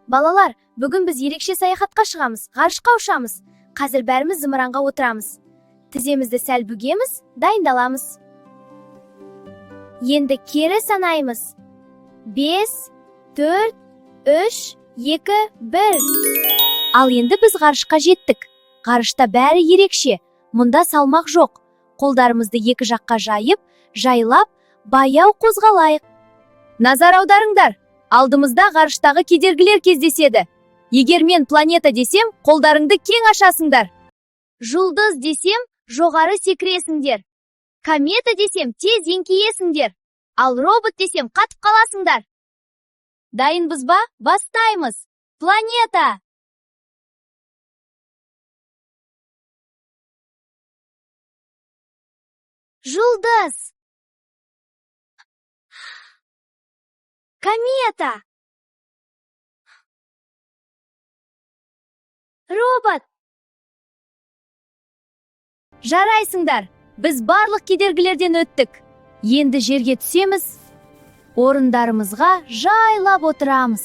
Балалар, бүгін біз ерекше саяхатқа шығамыз, ғарышқа ұшамыз. Қазір бәріміз зымыранға отырамыз. Тіземізді сәл бүгеміз, дайындаламыз. Енді кері санаймыз. 5, 4, 3, 2, 1. Ал енді біз ғарышқа жеттік. Ғарышта бәрі ерекше. Мұнда салмақ жоқ. Қолдарымызды екі жаққа жайып, жайлап, баяу қозғалайық. Назар аударыңдар. Алдымызда ғарыштағы кедергілер кездеседі. Егер мен планета десем, қолдарыңды кең ашасыңдар. Жұлдыз десем, жоғары секіресіңдер. Комета десем, тез еңкейесіңдер. Ал робот десем, қатып қаласыңдар. Дайынбыз ба? Бастаймыз. Планета! Жұлдыз! Комета! Робот! Жарайсыңдар! Біз барлық кедергілерден өттік. Енді жерге түсеміз. Орындарымызға жайлап отырамыз.